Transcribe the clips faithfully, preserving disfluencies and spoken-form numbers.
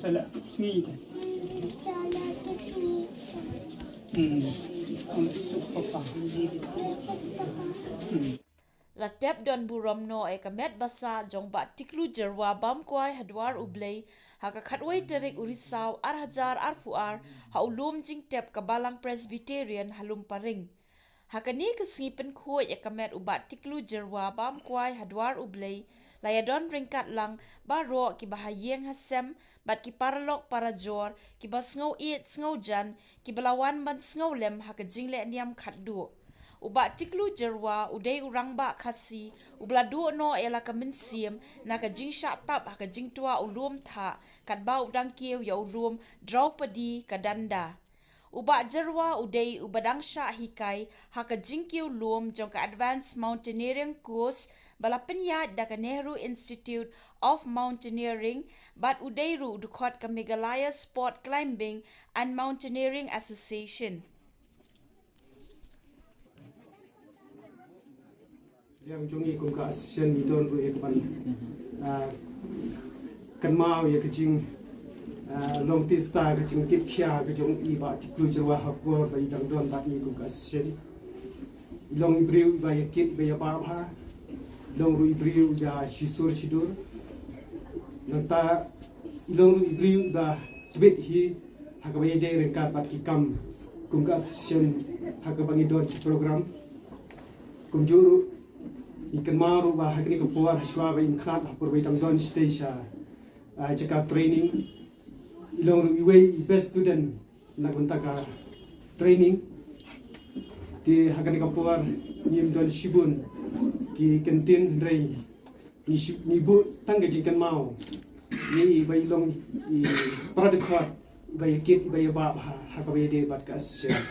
Salah sngi. Hmm. Papa. Hmm. La tep don burom noh ïa ka met basa jong Bah Tiklu Jyrwa Bamkwai ha dwar U Blei ha ka khatwei tarik u Risaw ar hajar arphew ar ha u lum jingtep ka Balang Presbyterian ha Lumparing. Ha kane ka sngi pynkhuid ïa ka met u Bah Tiklu Jyrwa Bamkwai ha dwar U Blei, la ïa don ryngkat lang baroh kiba ha ïing ha sem bad ki paralok parajor kiba sngew ïeit sngew jan kiba la wan ban sngew lem ha ka jingleh niam khatduh. U Bah Tiklu Jyrwa u dei u rangbah Khasi uba la duh noh ïa la ka mynsiem na ka jingshah tap ha ka jingtwa u lum thah katba u dang kiew ïa u lum Draupadi ka danda. U Bah Jyrwa u dei uba dang shah hikai ha ka jingkiew lum jong ka Advanced Mountaineering Course ba la pynïaid da ka Nehru Institute of Mountaineering bad u dei ruh u dkhot ka Meghalaya Sport Climbing and Mountaineering Association. Liang jong ngi kum ka association ngi don ruh ïa ka ban, ah, kynmaw ïa ka jing, ah, long tista ka jingkit khia ka jong i Bah Tiklu Jyrwa ha por ba i dang don bad ngi kum ka association. I long i briew ba ïa kit ba ïa bah bha. I long ruh i briew ba shisur shidur. Nangta i long ruh i briew ba tbit hi ha kaba ïadei ryngkat bad ki kam kum ka association ha kaba ngi don ki program. Kumjuh ruh ngi kynmaw ruh ba ha kane ka por hashwa ba im khnat ha por ba i dang don shatei sha, ah, jaka training, i long ruh iwei i best student na ka bynta ka training. Te ha kane ka por ngim don shibun ki kyntien hynrei ngi shu, ngi buh tang ka jingkynmaw ïa i ba i long i para dkhot ba ïa kit ba ïa bah ha, ha kaba ïadei bad ka association.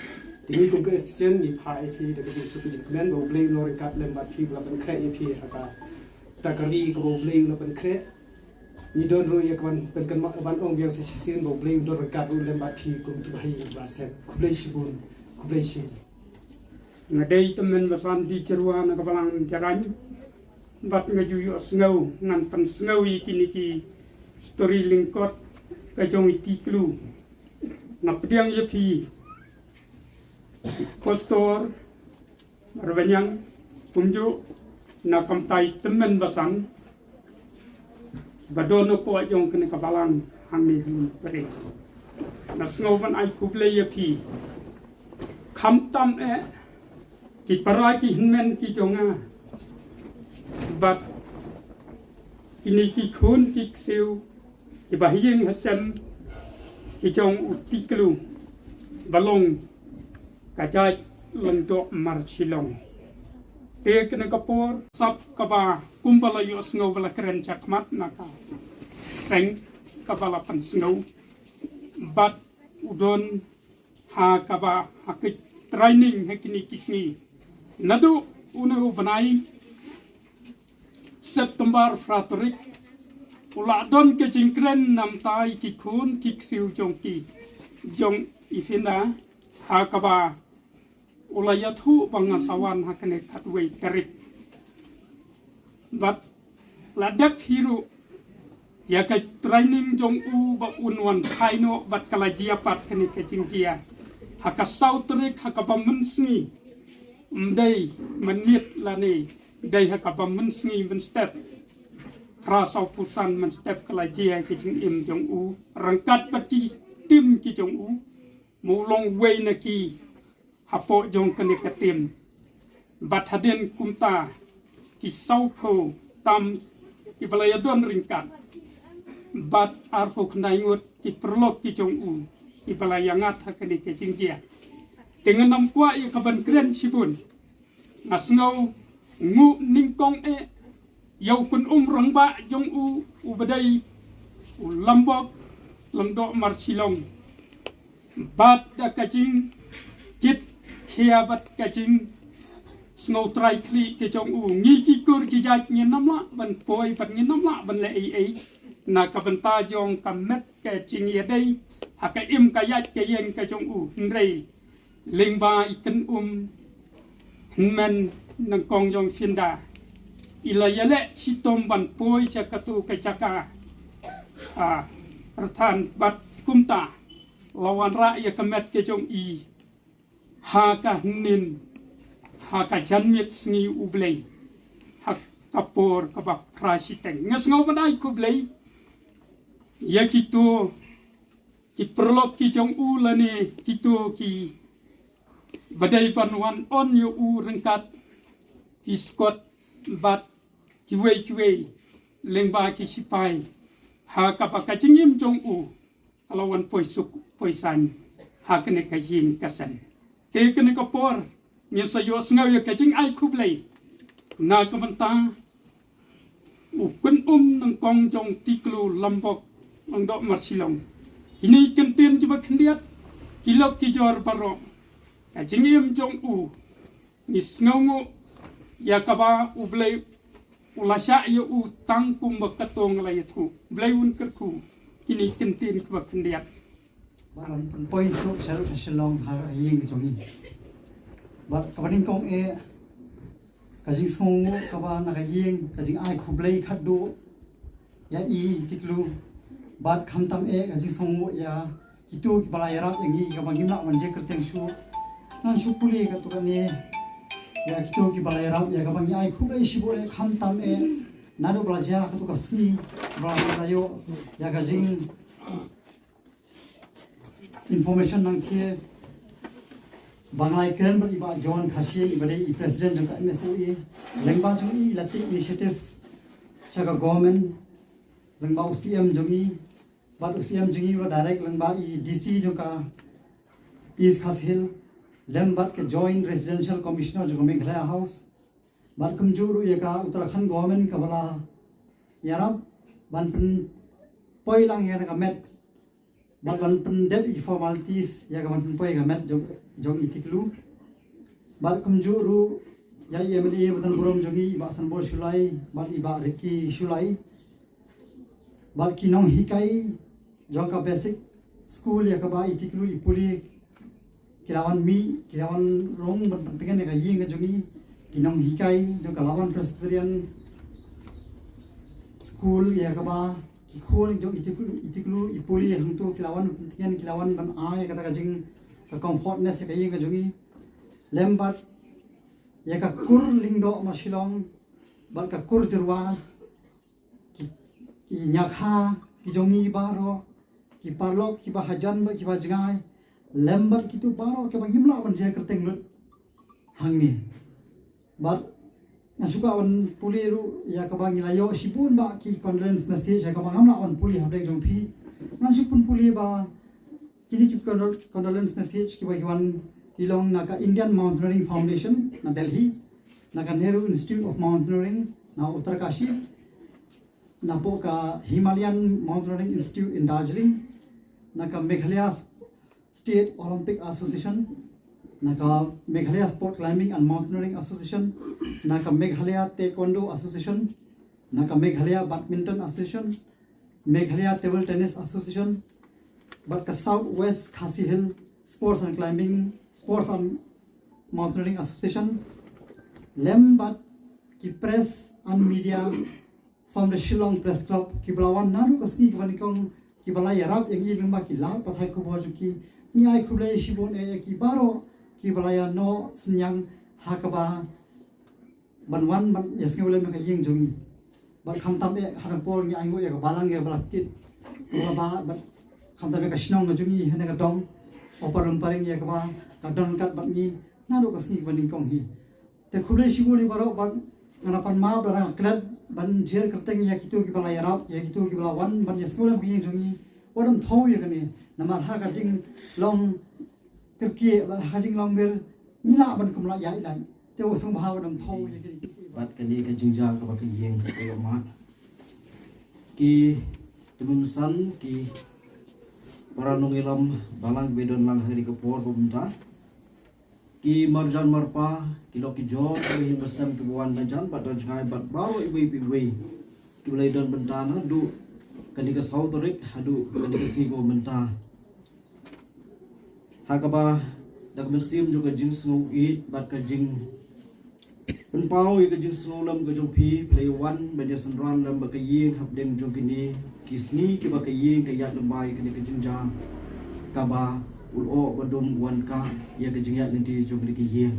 Te ngi kum ka association ngi phah ïa phi da ka jingsuk ka jingkmen ba U Blei un long ryngkat lem bad phi ba la pynkhreh ïa phi ha kata ka ri kaba U Blei u la pynkhreh. Ngi don ruh ïa ka ban pynkynmaw ban ong biang sa shisien ba U Blei un don ryngkat ruh lem bad phi kum ki bahaïing bahasem. Khublei shibun. Khublei shibun. Nga dei tymmen basan Di Jyrwa na ka balang Jarain. Bad nga ju ïohsngew ngan pynsngew ïa kine ki story lyngkot ka jong i Tiklu. Nga pdiang ïa phi Pastor Marbaniang kumjuh na ka bynta i tymmen basan ba don hapoh jong kane ka balang hangne ha Lumparing. Nga sngew ban ai khublei ïa phi. Khamtam eh ki para ki hynmen ki jong nga bad kine ki khun ki ksiew ki bahaïing hasem ki jong u Tiklu ba long ka jait Lyngdoh Marshillong. Te kane ka por sap kaba kumba la ïohsngew ba la kren shakhmat na ka seng kaba la pynsngew bad u don ha kaba ha ka training ha kine ki sngi. Naduh une u bnai September phra tarik u la don ka jingkren namta ïa ki khun ki ksiew jong ki jong i Finda ha kaba u la ïathuh ba ngan sa wan ha kane khatwei tarik. Bad la dep hi ruh ïa ka training jong u ba un wan phai noh bad ka la jia pat kane ka jingjia ha ka saw tarik ha kaba mynsngi. Ym dei mynmiet lane dei ha kaba mynsngi mynstep. Phra saw phew san mynstep ka la jia ka jingim jong u ryngkat bad ki tim ki jong u. Ma u long wei na ki hapoh jong kane ka tim. Bad hadien kumta ki saw phew tam kiba la ïa don ryngkat bad arphew khyndai ngut ki paralok ki jong u kiba la ïa ngat ha kane ka jingjia. Te ngan ym kwah ïa ka ban kren shibun. Nga sngew nguh nyngkong eh ïa u kynum rangbah jong u uba dei u Lambok Lyngdoh Marshillong. Bad da ka jingkit khia bad ka jingsngewtrai khlieh ka jong u, ngi ki kur ki jait ngin ym lah ban poi bad ngin ym lah ban leh ei ei na ka bynta jong ka met ka jingïadei ha ka im ka ïaid ka ïeng ka jong u. Hynrei lyngba i kynum hynmen nyngkong jong Finda, i la ïaleh shitom ban poi sha katu ka jaka, ah, Rthan bad kumta la wanrah ïa ka met ka jong i ha ka hynnin, ha ka janmiet sngi U Blei, ha ka por kaba phra shiteng. Nga sngew ban ai khublei ïa kito ki paralok ki jong u lane kito ki ba dei ban wan on ïa u ryngkat ki skot bad kiwei kiwei lyngba ki sipai, ha kaba ka jingim jong u ka la wan poi suk poi saiñ ha kane ka ïing ka sem. Te kane ka por ngin sa ïohsngew ïa ka jingai khublei na ka bynta u Kynum Nyngkong jong Tiklu Lambok Lyngdoh Marshillong. Kine ki kyntien kiba khyndiat, ki lok ki jor baroh, ka jingim jong u ngi sngewnguh ïa kaba U Blei u la shah ïa u tang kumba katto nga la ïathuh. Blei un kyrkhu kine ki kyntien kiba khyndiat. Ba ban pynpoi suk sha ruh sha Shillong ha ïing ka jong i. Bad kaba nyngkong eh, ka jingsngewnguh kaba na ka ïing, ka jingai khublei khatduh ïa i Tiklu. Bad khamtam eh ka jingsngewnguh ïa kito kiba la ïarap ïa ngi kaba ngim lah ban jia kyrteng shuh. Ngan shu pule katto katne ïa kito kiba la ïarap ïa kaba ngi ai khublei shibun eh, khamtam eh naduh ba la jia katto ka sngi ba la ïoh ïa ka jing information nangta. Ba nga la ïakren bad i Bah John Khashing, i ba dei i president jong ka M S O E. Lyngba jong i la take initiative sha ka government, lyngba u C M jong i, bad u C M jong i u la direct lyngba i D C jong ka East Khasi Hills, lem bad ka Joint Residential Commissioner jong ka Meghalaya House, bad kumjuh ruh ïa ka Uttarakhand government kaba la ïarap ban pynpoi lang ïa ka met bad ban pyndep ïa ki formalities ïa ka ban pynpoi ïa ka met jong, jong i Tiklu. Bad kumjuh ruh ïa i M L A ba don burom jong i, i Bah Sanbor Shullai bad i Bah Ricky Shullai. Bad ki nonghikai jong ka basic school ïa kaba i Tiklu i pule ki la wan mih, ki la wan rung ban pyntngen ïa ka ïing ka jong i. Ki nonghikai jong ka Lawan Presbyterian School ïa kaba ki khun jong i Tiklu, i Tiklu i pule hangto ki la wan ban pyntngen, ki la wan ban ai ïa kata ka jing ka comfortness ïa ka ïing ka jong i. Lem bad ïa ka kur Lyngdoh Marshillong bad ka kur Jyrwa, ki, ki ñiakha ki jong i baroh, ki paralok kiba hajan bad kiba jngai, lem bad kito baroh kiba ngim lah ban jia kyrteng lut hangne. Bad nga shu kwah ban pule ruh ïa kaba ngi la ïoh shibun bah ki condolence message ïa kaba ngam lah ban pule ha pdeng jong phi. Ngan shu pynpule ba kine ki condol-, condolence message kiba ki wan ki long na ka Indian Mountaineering Foundation na Delhi, na ka Nehru Institute of Mountaineering na Uttarkashi, napoh ka Himalayan Mountaineering Institute in Darjeeling, na ka Meghalaya State Olympic Association, na ka Meghalaya Sport Climbing and Mountaineering Association, na ka Meghalaya Taekwondo Association, na ka Meghalaya Badminton Association, Meghalaya Table Tennis Association, bad ka South West Khasi Hills Sports and Climbing, Sports and Mountaineering Association, lem bad ki press and media from the Shillong Press Club, kiba la wan naduh ka sngi kaba nyngkong, kiba la ïarap ïa ngi lyngba ki lad pathai khubor jong ki. Ngi ai khublei shibun ïa ki baroh kiba la ïa noh synñiang ha kaba ban wan ban ïa sngewlem ïa ka ïing jong ngi. Bad khamtam eh ha ka por ngi ai nguh ïa ka balang ïa ba la kit. Ba, ba, bad khamtam eh ka shnong ka jong ngi ha ne ka dong Upper Lumparing ïa kaba ka don kat bad ngi naduh ka sngi kaba nyngkong hi. Te khublei shibun ïa baroh bad nga na pan map da nga klet ban jer kyrteng ïa kito kiba la ïarap, ïa kito kiba la wan ban ïa sngewlem ka ïing jong ngi. Wat ym thew ïa kane namar ha ka jinglong kyrkieh bad ha ka jinglong wir ngi lah ban kum lah ïa i lait. Te u sngewbha wat ym thew ïa kane. Bad kane ka jingjia kaba ka ïing ka ïoh mad. Ki tymmen san ki para nongïalam balang ba don lang ha kane ka por ba mynta. Ki marjan marpa, ki lok ki jor, ki ba ïing ba sem, ki ba wan da jan bad da jngai bad baroh iwei pa iwei. Ki ba la ïadon bynta naduh kane ka saw tarik haduh kane ka sngi kaba mynta. Ha kaba da ka mynsiem jong ka jingsngew ïeit bad ka jing Pynpaw ïa ka jingsngewlem ka jong phi, phi la ïa wan ban ïa synran lem bad ka ïing hapdeng jong kine ki sngi kiba ka ïing ka ïaid lyngba ïa kane ka jingjia kaba u lyoh ba dum u wan kah ïa ka jingïaid lynti jong kane ka ïing.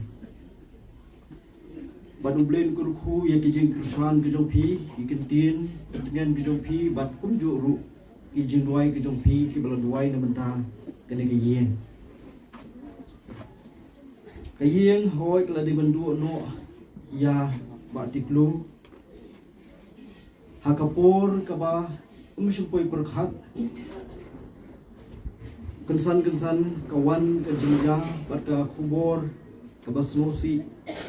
Bad U Blei un kyrkhu ïa ki jingkyrshan ki jong phi, ki ktien, ki tngen ki jong phi, bad kumjuh ruh ki jingduwai ki jong phi kiba la duwai na bynta kane ka ïing. Ka ïing hoi ka la dei ban duh noh ïa Bah Tiklu ha ka por kaba um shym poi pyrkhat. Kynsan kynsan ka wan ka jingjia bad ka khubor kaba sngewsih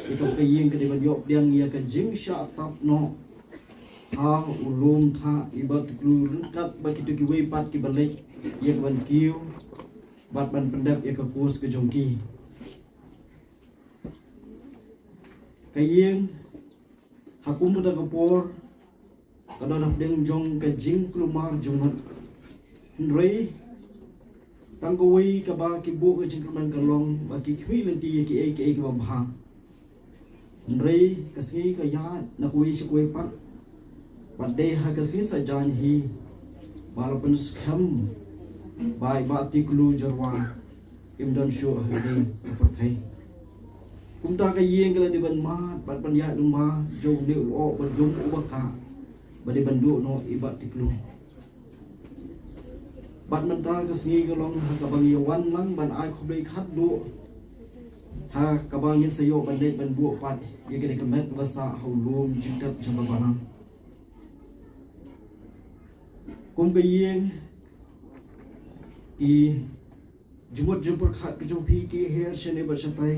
ïa kaba ka ïing ka dei ban ïoh pdiang ïa ka jingshah tap noh ha u lum thah i Bah Tiklu ryngkat bad kito kiwei pat kiba leit ïa ka ban kiew bad ban pyndep ïa ka kos ka jong ki. Ka ïing ha kum kata ka por ka don hapdeng jong ka jingkulmar jong ngut. Hynrei tang kawei kaba ki buh ka jingkyrmen ka long ba ki khmih lynti ïa kiei kiei kiba bha. Hynrei ka sngi ka ïaid na kawei sha kawei pat. Bad dei ha ka sngi Saitjaiñ hi ba la pynskhem ba i Bah Tiklu Jyrwa im don shuh ha kane ka pyrthei. Kumta ka ïing ka la dei ban mad bad ban ïaid lyngba jong une u lyoh ba dum uba kah ba dei ban duh noh i Bah Tiklu. Bad mynta ka sngi ka long ha kaba ngi ïa wan lang ban ai khublei khatduh ha kaba ngin sa ïoh ban leit ban buh pat ïa kane ka met ba sah ha u lum jingtep jong ka balang. Kum ka ïing, ki jingmut jingpyrkhat ka jong phi ki her shane bad shatai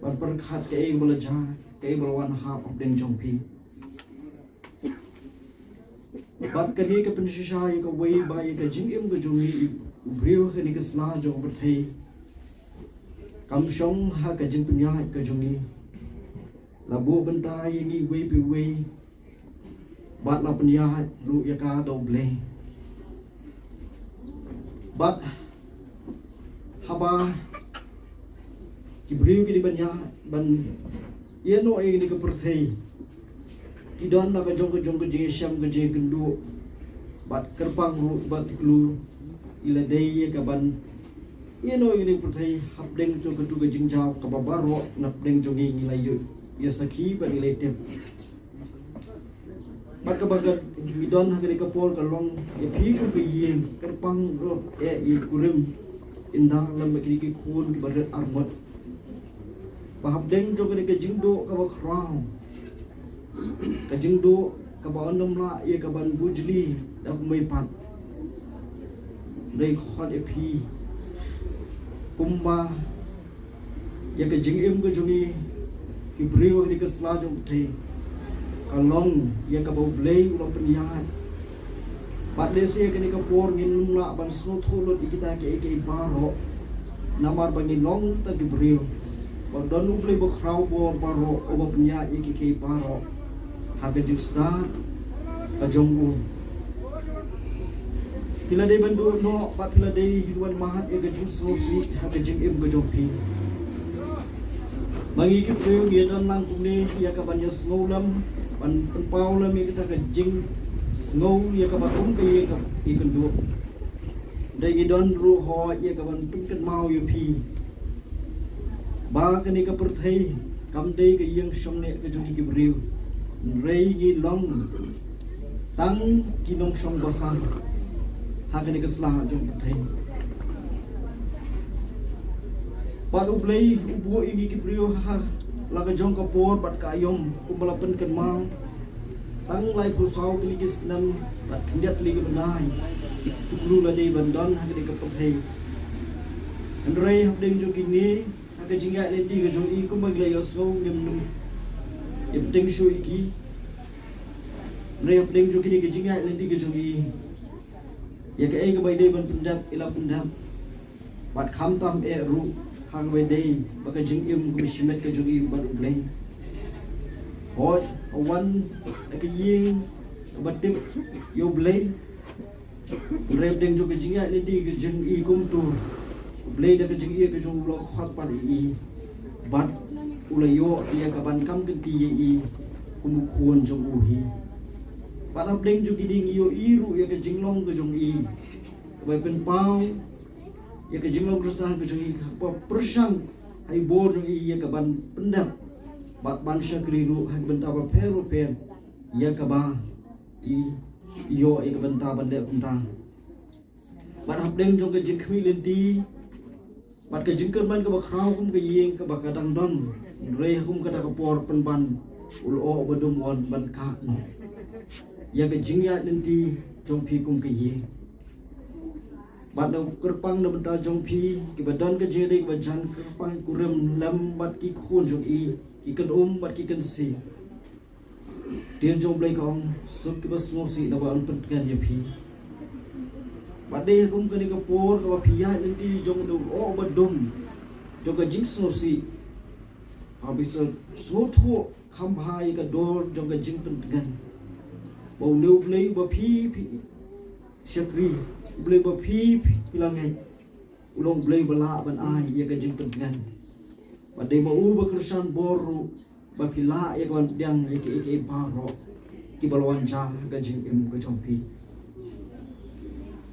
ban pyrkhat kaei ba la jia, kaei ba la wan hap hapdeng jong phi. Bad kane ka pynshisha ïa kawei ba ïa ka jingim ka jong ngi, u briew ha kane ka sla jong ka pyrthei kam shong ha ka jingpynïaid ka jong ngi. La buh bynta ïa ngi iwei pa iwei bad la pynïaid ruh ïa ka da U Blei. Bad haba ki briew ki dei ban ïa, ban ïeh noh ïa kane ka pyrthei, ki don la ka jong ka jong ka jingïashem ka jingïakynduh. Bad kyrpang ruh Bah Tiklu i la dei ïa ka ban ïeh noh ïa kane ka pyrthei hapdeng jong katu ka jingjaw kaba baroh napdeng jong ngi ngi la ïoh ïa sakhi bad ngi la tip. Bad kaba ka ngi don ha kane ka por ka long ïa phi kum ka ïing, kyrpang ruh ïa i kurim, ynda lem bad kine ki khun kiba rit arngut. Ba hapdeng jong kane ka jingduh kaba khraw, ka jingduh kaba ym lah ïa ka ban bujli da kumwei pat, dei khot ïa phi kumba ïa ka jingim ka jong ngi ki briew ha kane ka sla jong ka pyrthei ka long ïa kaba U Blei u la pynïaid. Bad lehse ha kane ka por ngin ym lah ban sngewthuh lut ïa kita kiei kiei baroh, namar ba ngi long tang ki briew. Ba don U Blei ba khraw bor baroh uba pynïaid ïa kiei kiei baroh ha ka jingstad ka jong u. Phi la dei ban duh noh bad phi la dei hi wan mahat ïa ka jingsngewsih ha ka jingim ka jong phi. Ma ngi ki briew ngi don lang kumne ïa ka ban ïasngewlem, ban pynpaw lem ïa kata ka jingsngew ïa kaba kum ka ïa ka ïakynduh. Dei ngi don ruh hooid ïa ka ban pynkynmaw ïa phi ba kane ka pyrthei kam dei ka ïing shongneh ka jong ngi ki briew. Hynrei ngi long tang ki nongshong basa ha kane ka sla jong ka pyrthei. Bad U Blei u buh ïa ngi ki briew ha la ka jong ka por bad ka aïom kumba la pynkynmaw. Tang laiphew saw tylli ki snem bad khyndiat tylli ki bnai u Tiklu la dei ban don ha kane ka pyrthei. Hynrei hapdeng jong kine, ha ka jingïaid lynti ka jong i kumba ngi la ïohsngew, ngim nym ïa bteng shuh ïa ki. Hynrei hapdeng jong kine ka jingïaid lynti ka jong i, ïa kaei kaba i dei ban pyndep i la pyndep. Bad khamtam eh ruh ha kaba i dei ba ka jingim kaba shimet ka jong i bad U Blei. Hooid, wan ha ka ïing kaba tip ïa U Blei. Hynrei hapdeng jong ka jingïaid lynti ka jong i kumto, U Blei da ka jingïeit ka jong u u la khot pat ïa i. Bad U la ïoh ïa ka ban kam kynti ïa i kum u khun jong u hi. Bad hapdeng jong kine ngi ïohi ruh ïa ka jinglong ka jong i, ka bai pynpaw ïa ka jinglong Khristan ka jong i, ka ba pyrshang ha i bor jong i ïa ka ban pyndep bad ban shakri ruh ha ka bynta bapher bapher ïa kaba i ïoh ïa ka bynta ban leh kumta. Bad hapdeng jong ka jingkhmih lynti bad ka jingkyrmen kaba khraw kum ka ïing kaba ka dang don, hynrei ha kum kata ka por pynban u lyoh uba dum u wan ban kah noh ïa ka jingïaid lynti jong phi kum ka ïing. Bad na kyrpang na bynta jong phi kiba don ka jingïadei kaba jan, kyrpang, kurim lem bad ki khun jong i, ki kynum bad ki kynsi. Ktien jong U Blei ka ong, suk kiba sngewsih naba yn pyntngen ïa phi. Bad dei ha kum kane ka por kaba phi ïaid lynti jong u lyoh uba dum jong ka jingsngewsih, haba phi sngewthuh kham bha ïa ka dor jong ka jingpyntngen, ba une U Blei uba phi, phi shakri, U Blei uba phi, phi la ngeit, u long U Blei uba lah ban ai ïa ka jingpyntngen. Bad dei ma u ba kyrshan bor ruh ba phi lah ïa ka ban pdiang ïa kiei kiei baroh kiba la wan jia ha ka jingim ka jong phi.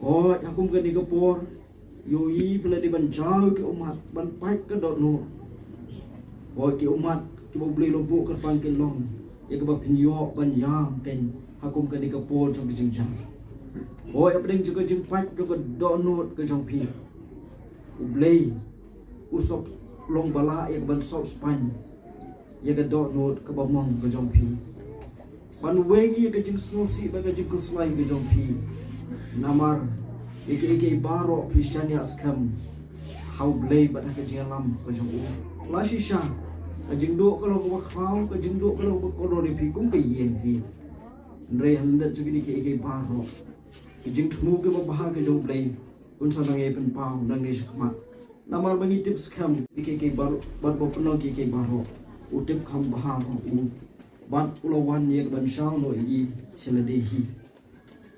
Hooid, ha kum kane ka por, ïohi phi la dei ban jaw ki ummat ban pait ka dohnud. Hooid, ki ummat kiba U Blei u la buh kyrpang kin long ïa kaba phin ïoh ban ïam keiñ ha kum kane ka por jong ka jingjar. Hooid, hapdeng jong ka jingpait jong ka dohnud ka jong phi, U Blei u sop long ba lah ïa ka ban sop spaiñ ïa ka dohnud kaba mong ka jong phi, ban weng ïa ka jingsngewsih bad ka jingkhuslai ka jong phi. Namar ïa kiei kiei baroh phi shaniah skhem ha U Blei bad ha ka jingïalam ka jong u. La shisha ka jingduh ka long kaba khraw, ka jingduh ka long kaba kordor ïa phi kum ka ïing hi. Hynrei ha lyndet jong kine kiei kiei baroh, ka jingthmu kaba bha ka jong U Blei un sa nang ïai pynpaw nangne shakhmat. Namar ba ngi tip skhem ïa kiei kiei baroh, bad ba pynlong kiei kiei baroh u tip kham bha ruh u, bad u la wan ïa ka ban shaw noh ïa i sha lade hi.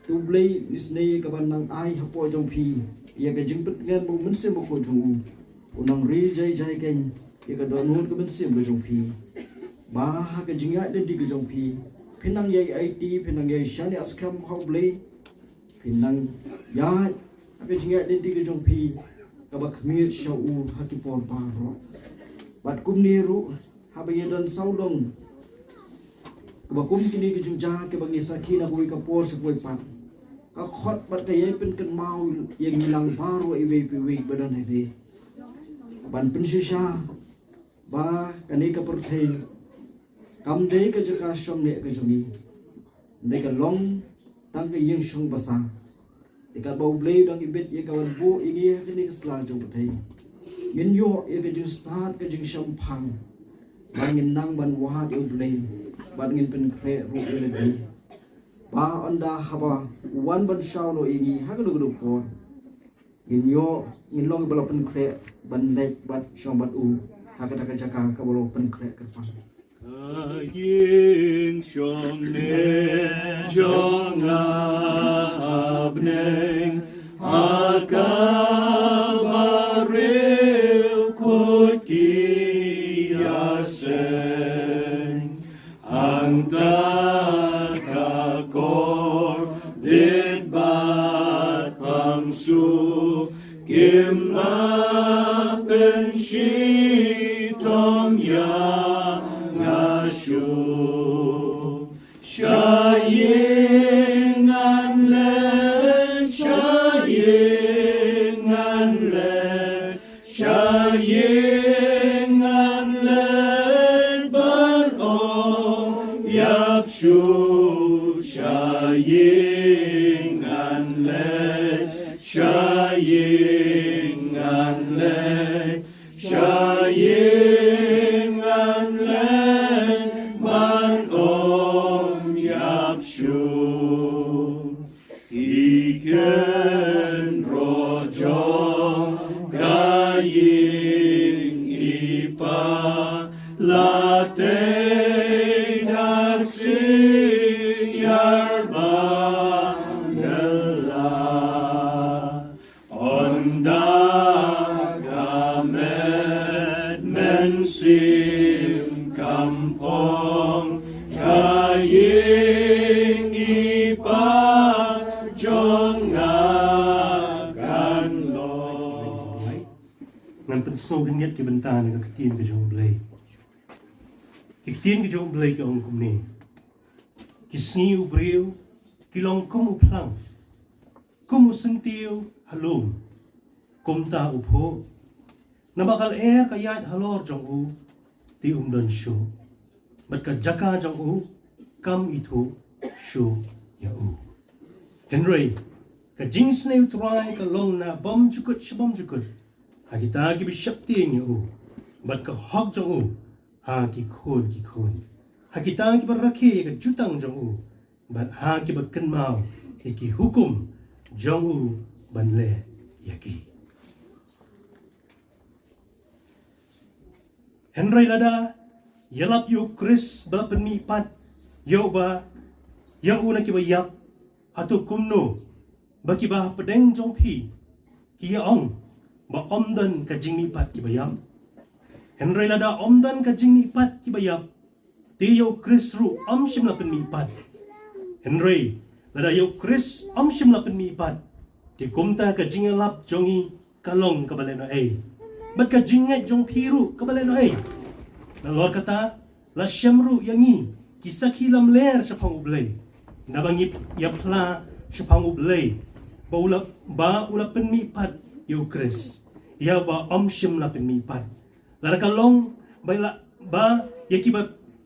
Te U Blei un isynei ïa ka ban nang ai hapoh jong phi ïa ka jingpyntngen ba U Mynsiem Bakhuid jong u un nang ri jai jai keiñ ïa ka dohnud ka mynsiem ka jong phi, ba ha ka jingïaid lynti ka jong phi phin nang ïai aiti, phin nang ïai shaniah skhem ha U Blei, phin nang ïaid ha ka jingïaid lynti ka jong phi kaba khmih sha u ha ki por baroh. Bad kumne ruh, haba ïadon sawdong kaba kum kine ki jingjia kiba ngi sakhi na kawei ka por sha kawei pat, ka khot bad ka ïai pynkynmaw ïa ngi lang baroh iwei pa iwei ba don ha ri, ban pynshisha ba kane ka pyrthei kam dei ka jaka shong neh ka jong ngi, hynrei ka long tang ka ïing shong basa. Te katba U Blei u dang ibit ïa ka ban buh ïa ngi ha kane ka sla jong pyrthei, ngin ïoh ïa ka jingstad ka jingshemphang ba ngin nang ban wad ïa U Blei bad ngin pynkhreh ruh ïa lade. Ba ynda haba u wan ban shaw noh ïa ngi ha kano kano ka por, ngin ïoh, ngin long ba la pynkhreh ban leit bad shong bad u ha kata ka jaka kaba la pynkhreh kyrpang. Ka ïing shong neh jong nga ha bneng, ha kaba riewkhuid ki ïaseng. Hangta ka kordit bad pang suk kim lah pynshitom ïa nga shuh. Sha ïing ngan leit, sha ïing ngan leit, sha ïing ngan leit ban ong ïap shuh. Sha ïing ngan leit, sha ïing ngan leit, sha ïing ngan leit ban ong ïap shuh. Ki kynroh jong ka ïing i pa la tei dak syiar ba nylla. Ynda ka met mynsiem Sngewkhyndiat ki bynta na ka ktien ka jong U Blei. Ki ktien ka jong U Blei ki ong kumne: Ki sngi u briew ki long kum u phlang, kum u syntiew ha lum, kumta u phuh. Naba ka lyer ka ïaid halor jong u, te um don shuh, bad ka jaka jong u kam ithuh shuh ïa u. Hynrei ka jingisynei U Trai ka long na bymjukut sha bymjukut ha kita kiba sheptieng ïa u, bad ka hok jong u ha ki khun ki khun, ha kita kiba rakhe ïa ka jutang jong u, bad ha kiba kynmaw ïa ki hukum jong u ban leh ïa ki. Hynrei lada ïalap ïa U Khrist ba la pynmihpat ïa u ba, ïa u na kiba ïap, hato kumno ba kiba hapdeng jong phi ki ïa ong ba ym don ka jingmihpat kiba ïap? Hynrei lada ym don ka jingmihpat kiba ïap, te ïa U Khrist ruh ym shym la pynmihpat. Hynrei lada ïa U Khrist ym shym la pynmihpat, te kumta ka jingïalap jong ngi ka long kaba lehnohei, bad ka jingngeit jong phi ruh kaba lehnohei. Nalor kata, la shem ruh ïa ngi ki sakhi lamler shaphang U Blei, naba ngi ïa phla shaphang U Blei ba u la, ba u la pynmihpat ïa U Khrist ïa ba ym shym la pynmihpat. Lada ka long ba la, ba ïa kiba,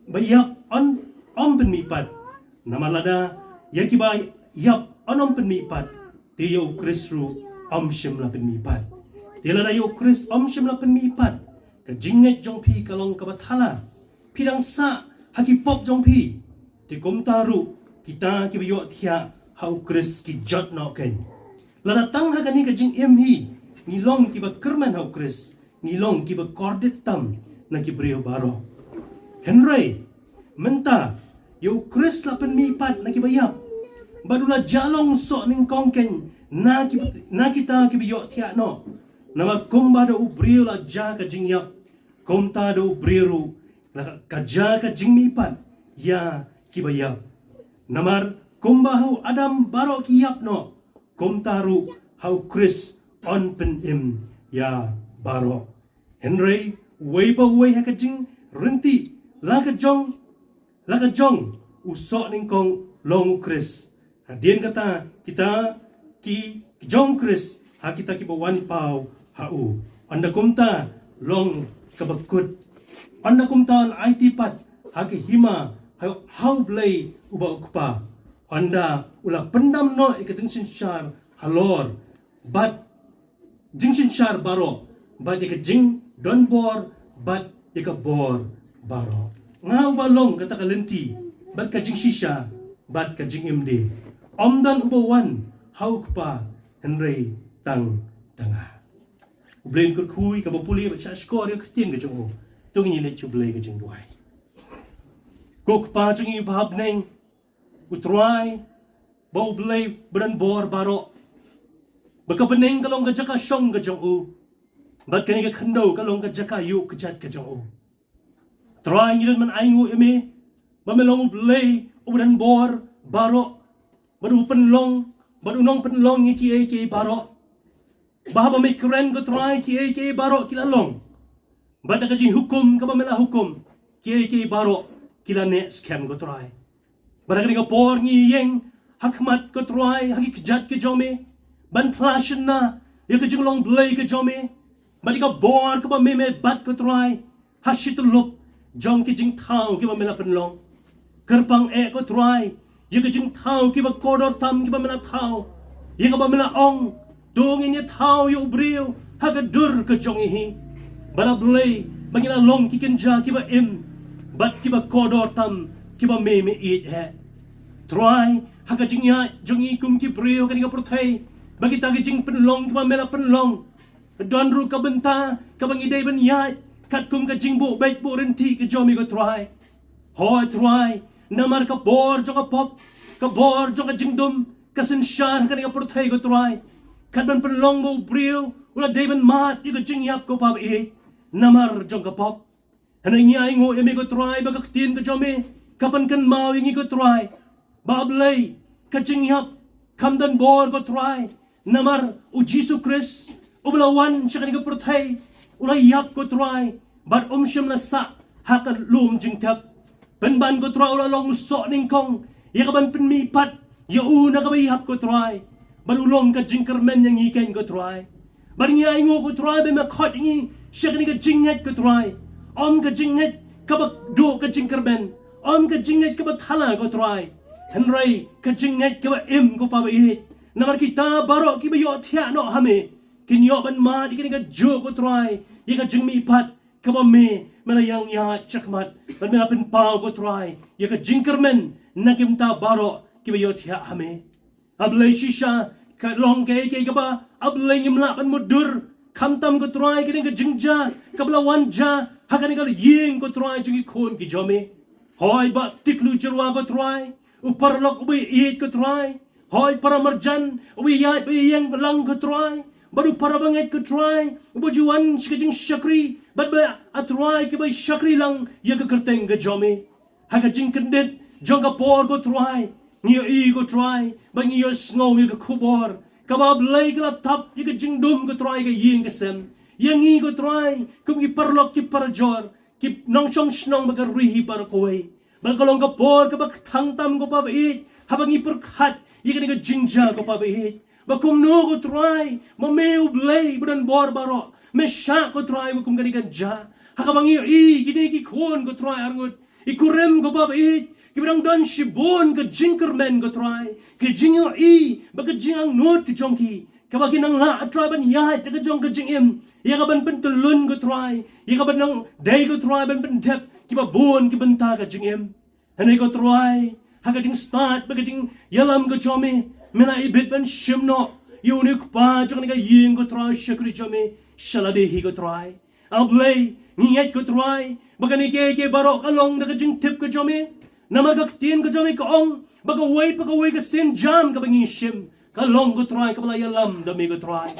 ba ïap yn ym pynmihpat. Namar lada ïa kiba ïap yn ym pynmihpat, te ïa U Khrist ruh ym shym la pynmihpat. Te lada ïa U Khrist ym shym la pynmihpat, ka jingngeit jong phi ka long kaba thala. Phi dang sah ha ki pop jong phi. Te kumta ruh kita kiba ïohthiah ha U Khrist ki jot noh kein. Lada tang ha kane ka jingim hi ngi long kiba kyrmen ha U Khrist, ngi long kiba kordit tam na ki briew baroh. Hynrei mynta ïa U Khrist la pynmihpat na kiba ïap, bad u la jah long soh nyngkong kein na ki, na kita kiba ïohthiah noh. Namar kumba da u briew la jah ka jingïap, kumta da u briew ruh la ka jah ka jingmihpat ïa kiba ïap. Namar kumba ha u Adam baroh ki ïap noh, kumta ruh ha U Khrist yn pynim ïa baroh. Hynrei uwei pa uwei ha ka jingryntih la ka jong, la ka jong u soh nyngkong long U Khrist. Hadien kata kita ki jong Khrist ha kita kiba wan paw ha u. Ynda kumta long kaba kut. Ynda kumta yn aiti pat ha ka hima ha, ha U Blei uba U Kpa. Ynda u la pyndam noh ïa ka jingsynshar halor bad jingsynshar baroh, bad ïa ka jingdonbor, bad ïa ka bor baroh. Nga uba long kata ka lynti, bad ka jingshisha, bad ka jingim de. Ym don uba wan ha U Kpa hynrei tang, tang ha nga. U Blei un kyrkhu ïa kaba pule bad shahshkor ïa ka ktien ka jong u. To ngin ïa leit sha U Blei ka jingduwai. Ko Kpa jong ngi uba ha bneng, U Trai, ba U Blei ba don bor baroh, ba ka bneng ka long ka jaka shong ka jong u, bad kane ka khyndew ka long ka jaka ïuh kjat ka jong u. Trai, ngi don ban ainguh ïa me ba me long U Blei uba don bor baroh, bad u pynlong, bad u nongpynlong ïa kiei kiei baroh. Ba haba me kren ko Trai, kiei kiei baroh ki la long. Bad da ka jinghukum kaba me la hukum, kiei kiei baroh ki la neh skhem ko Trai. Bad ha kane ka por ngi ïeng ha khmat ko Trai, ha ki kjat ki jong me, ban phla shynna ïa ka jinglong Blei ka jong me, bad ïa ka bor kaba me me bat ko Trai, ha shi tyllup jong ki jingthaw kiba me la pynlong. Kyrpang eh ko Trai ïa ki jingthaw kiba kordor tam kiba me la thaw, ïa kaba me la ong, to ngin ïa thaw ïa u briew ha ka dur ka jong ngi hi. Bad A Blei, ba ngin ïa long ki kynja kiba im bad kiba kordor tam kiba me me ïeit eh. Trai, ha ka jingïaid jong ngi kum ki briew ha kane ka pyrthei, ba kita ki jingpynlong kiba me la pynlong, ka don ruh ka bynta kaba ngi dei ban ïaid katkum ka jingbuh beit buh rynti ka jong me ko Trai. Hooid Trai, namar ka bor jong ka pop, ka bor jong ka jingdum, ka synshar ha kane ka pyrthei ko Trai. Kat ban pynlong ba u briew u la dei ban mad ïa ka jingïap ko Pa ba ïeit, namar jong ka pop. Hynrei ngi ainguh ïa me ko Trai ba ka ktien ka jong me ka pynkynmaw ïa ngi ko Trai, ba A Blei, ka jingïap kam don bor ko Trai, namar u Jisu Khrist uba la wan sha kane ka pyrthei, U la ïap ko Trai, bad um shym la sah ha ka lum jingtep. Pynban ko Trai u la long u soh nyngkong ïa ka ban pynmihpat ïa u na kaba ïap ko Trai. Bad u long ka jingkyrmen ïa ngi keiñ ko Trai. Bad ngi ainguh ko Trai ba me khot ïa ngi sha kane ka jingngeit ko Trai. Ym ka jingngeit kaba duh ka jingkyrmen, ym ka jingngeit kaba thala ko Trai, hynrei ka jingngeit kaba im ko Pa ba ïeit. Namar kita baroh kiba ïohthiah noh ha me kin ïoh ban mad ïa kane kajuh ko Trai ïa ka jingmihpat kaba me, me la ïaid shakhmat bad me la pynpaw ko Trai ïa ka jingkyrmen na ki bynta baroh kiba ïohthiah ha me. A Blei, shisha ka long kaei kaei kaba A Blei ngim lah ban mutdur, khamtam ko Trai kane ka jingjia kaba la wan jia ha kane ka ïing ko Trai jong ki khun ki jong me. Hooid, Bah Tiklu Jyrwa ko Trai, u paralok uba ïeit ko Trai. Hooid, para marjan uba ïaid ba ïeng lang ko Trai, bad u para bangeit ko Trai uba ju wan sha ka jingshakri, bad ba, A Trai, kiba shakri lang ïa ka kyrteng ka jong me. Ha ka jingkyndit jong ka por ko Trai, ngi ïohi ko Trai ba ngi ïohsngew ïa ka khubor kaba A Blei ka la tap ïa ka jingdum ko Trai ka ïing ka sem. Ïa ngi ko Trai kum ki paralok ki parajor, ki nongshong shnong bad ka ri hi baroh kawei. Bad ka long ka por kaba kthang tam ko Pa ba ïeit, haba ngi pyrkhat ïa kane ka jingjia ko Pa ba ïeit, ba kumno ko Trai, ma me U Blei ba don bor baroh, me shah ko Trai ba kum kane kan jia. Ha kaba ngi ïohi kine ki khun ko Trai arngut, i kurim ko Pa ba ïeit, kiba dang don shibun ka jingkyrmen ko Trai, ka jingïohi bad ka jingangnud ka jong ki, kaba ki nang lah, A Trai, ban ïaid da ka jong ka jingim ïa ka ban pyntyllun ko Trai, ïa ka ban nang dei ko Trai ban pyndep kiba bun ki bynta ka jingim. Hynrei ko Trai, ha ka jingstad bad ka jingïalam ka jong me, me la ibit ban shim noh ïa une u kpa jong kane ka ïing ko Trai, u shakri jong me, sha lade hi ko Trai. A Blei, ngi ngeit ko Trai ba kane kaei kaei baroh ka long da ka jingtip ka jong me. Namar ka ktien ka jong me ka ong ba kawei pa kawei ka sienjam kaba ngi shim ka long ko Trai kaba la ïalam da me ko Trai.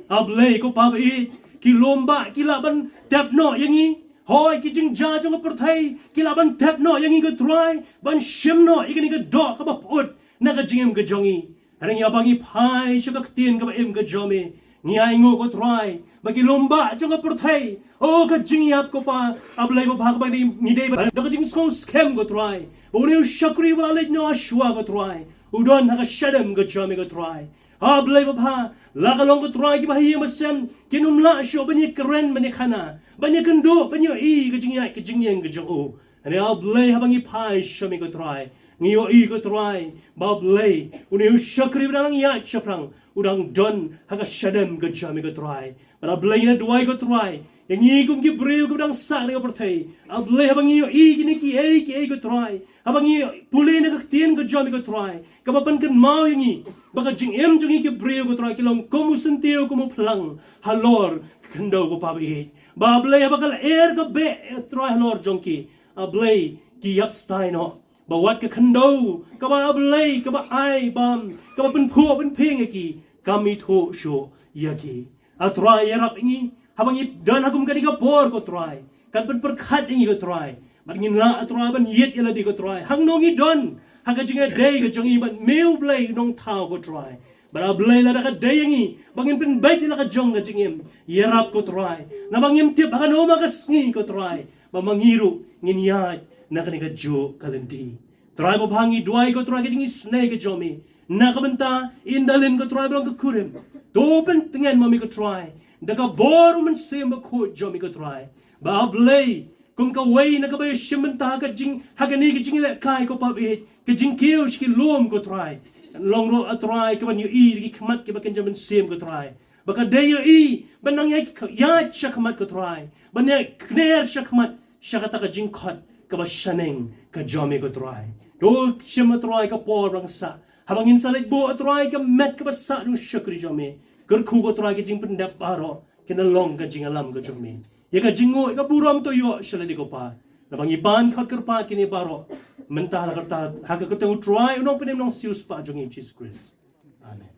A Blei ko Pa ba ïeit, ki lum bah ki lah ban tep noh ïa ngi. Hooid, ki jingjia jong ka pyrthei ki lah ban tep noh ïa ngi ko Trai, ban shim noh ïa kane ka doh kaba pyut na ka jingim ka jong ngi. Hynrei haba ngi phai sha ka ktien kaba im ka jong me, ngi ainguh ko Trai ba ki lum bah jong ka pyrthei, o ka jingïap ko Pa, A Blei babha, kaba ngi dei bad ka jingsngew skhem ko Trai ba une u shakri ba la leit noh shuwa ko Trai, u don ha ka shadem ka jong me ko Trai. A Blei babha, la ka long ko Trai kiba ha ïing ba sem kin ym lah shuh ban ïakren, ban ïakhana, ban ïakynduh, ban ïohi ka jingïaid ka jingïeng ka jong u. Hynrei A Blei, haba ngi phai sha me ko Trai, ngi ïohi ko Trai ba A Blei, une u shakri ba dang ïaid shaphrang u dang don ha ka shadem ka jong me ko Trai. Bad A Blei, ngi la duwai ko Trai ïa ngi kum ki briew kiba dang sah ha kane ka pyrthei. A Blei, haba ngi ïohi kine kiei kiei ko Trai, haba ngi pule na ka ktien ka jong me ko Trai, kaba pynkynmaw ïa ngi ba ka jingim jong ngi ki briew ko Trai ki long kum u syntiew, kum u phlang halor ka khyndew ko Pa ba ïeit. Ba A Blei, haba ka lyer ka beh, A Trai, halor jong ki, A Blei, ki ïap stai noh. Ba wat ka khyndew kaba, A Blei, kaba ai bam, kaba pynphuh pynphieng ïa ki, kam ithuh shuh ïa ki. A Trai, ïarap ïa ngi haba ngi don ha kum kane ka por ko Trai, kan pynpyrkhat ïa ngi ko Trai, bad ngin lah, A Trai, ban ïit ïa lade ko Trai, hangno ngi don ha ka jingïadei ka jong ngi bad me U Blei Nongthaw ko Trai. Bad A Blei, lada ka dei ïa ngi ba ngin pynbeit ïa la ka jong ka jingim, ïarap ko Trai, naba ngim tip ha kano ma ka sngi ko Trai ba ma ngi ruh ngin ïaid na kane kajuh ka lynti. Trai babha, ngi duwai ko Trai ka jingisynei ka jong me na ka bynta Indalin ko Trai ba long ka kurim. To pyntngen ma me ko Trai da ka bor u Mynsiem Bakhuid jong me ko Trai, ba A Blei, kum kawei na kaba ïashim bynta ha ka jing, ha kane ka jinglehkai ko Pa ba ïeit, ka jingkiew sha ki lum ko Trai, long ruh, A Trai, kaban ïohi da ki khmat kiba kynja mynsiem ko Trai, ba ka dei ïohi ban nang ïaid, ïaid shakhmat ko Trai, ban ïakner shakhmat sha kata ka jingkhot kaba shaneng ka jong me ko Trai. To shim, A Trai, ka por ba dang sah, haba ngin sa leit buh, A Trai, ka met kaba sah na u shakri jong me. Kyrkhu ko Trai, ka jingpyndep baroh kin long ka jingïalam ka jong me. Ïa ka jingnguh, ïa ka burom to ïoh sha lade ko Pa. Naba ngi pan khot kyrpad kine baroh mynta ha ka kyrta, ha ka kyrteng U Trai, U Nongpynim, Nongsiewspah jong ngi, Jisu Khrist. Amen.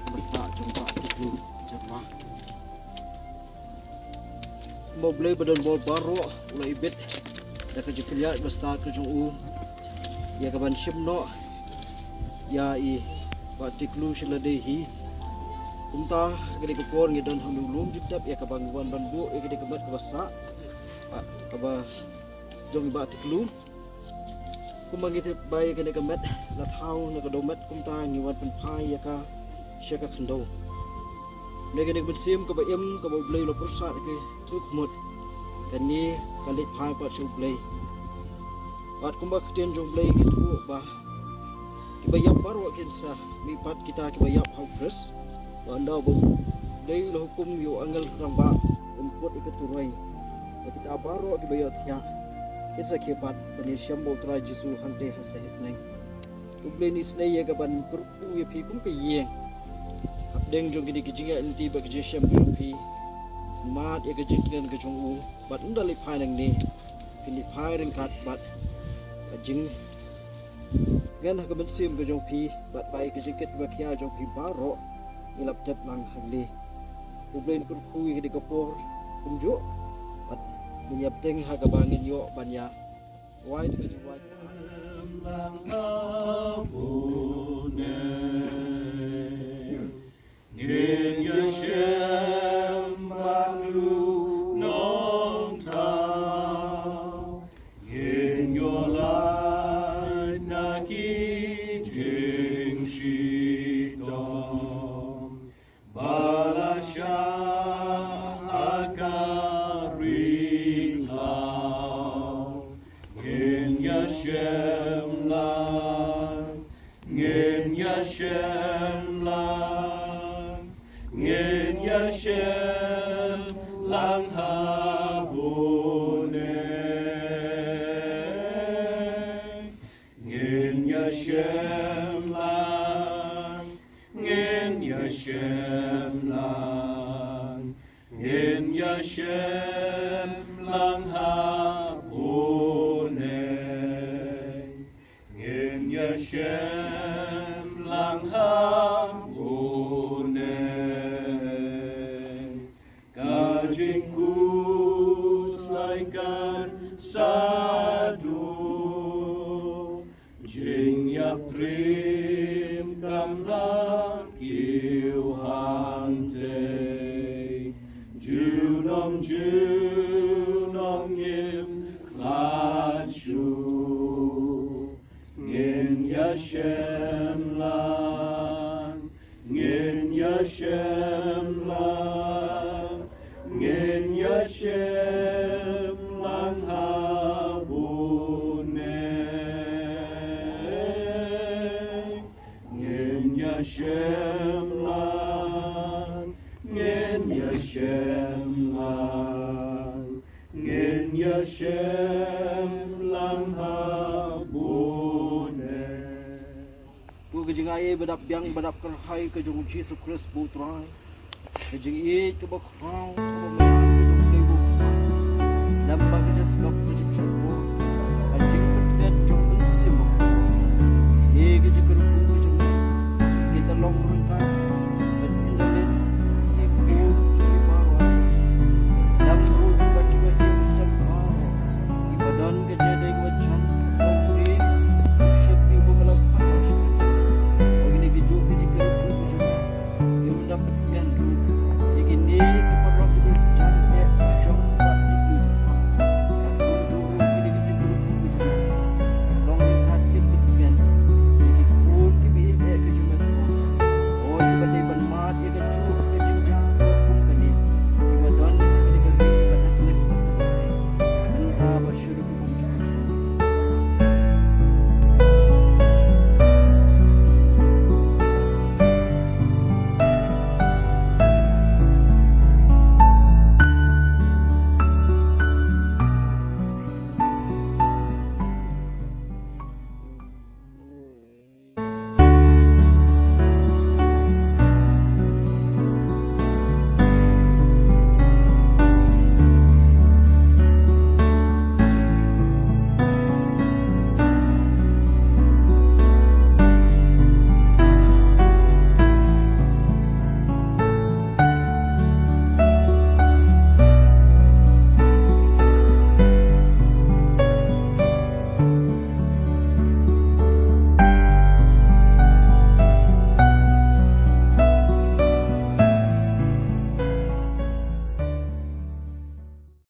Ba sah jong Bah Tiklu Jyrma. Mo Blei ba don bor baroh u la ibit da ka jingpynïaid ba stad ka jong u ïa ka ban shim noh ïa i Bah Tiklu sha lade hi. Kumta ha kane ka por ngi don ha u lum jingtep ïa ka ban wan ban buh ïa kane ka met kaba sah, ah, kaba jong i Bah Tiklu. Kumba ngi tip ba ïa kane ka met la thaw na ka dohmet, kumta ngi wan pynphai ïa ka sha ka khyndew. Ne kane ka mynsiem kaba im kaba U Blei u la pyrsad ha ki thukmut, kane ka leit phai pat sha U Blei. Bad kumba ka ktien jong U Blei ka ïathuh ba kiba ïap baroh kin sa mih pat, kita kiba ïap ha U Khrist. Bad ynda ba U Blei u la hukum ïa u angel rangbah un put ïa ka turoi, ba kita baroh kiba ïohthiah kin sa khie pat ban ïashem bad U Trai Jisu hangtei ha sahit bneng. U Blei un isynei ïa ka ban kyrkhu ïa phi kum ka ïing hapdeng jong kine ki jingïaid lynti bad ka jingshem ka jong phi. Mad ïa ka jingkren ka jong u, bad ynda leit phai nangne phin leit phai ryngkat bad ka jing ngan ha ka mynsiem ka jong phi, bad ba ïa ka jingkit ba khia jong phi baroh ngi la pyndep lang hangne. U Blei un kyrkhu ïa kane ka por kumjuh, bad ngin ïa bteng ha kaba ngin ïoh ban ïa wai da ka jingwai. Ngin ïashem bad u Nongthaw, ngin ïohlad na ki jingshitom ba la shah ha ka ri khlaw. Ngin ïashem lang, ngin ïashem lang, ngin ïashem lang ha une. Ngin ïashem lang, ngin ïashem lang, ngin ïashem lang ha une. Ngin ïashem lang ha une. Ka jingkhuslai kan sdang, jingïaprim kan la kiew hangtei. Junom junom ngim khlad shuh. Ngin ïashem lang, ngin ïashem lang, ngin ïashem lang ha une. Ngin ïashem lang, ngin ïashem lang, ngin ïashem lang ha une. Ko ka jingai ba dap biang ba dap kyrhai ka jong U Jisu Khrist ba U Trai. Ka jingïeit kaba khraw kaba madan ka jong U Blei ba U Trai. Lem bad ka jingsngap ka jingshukor.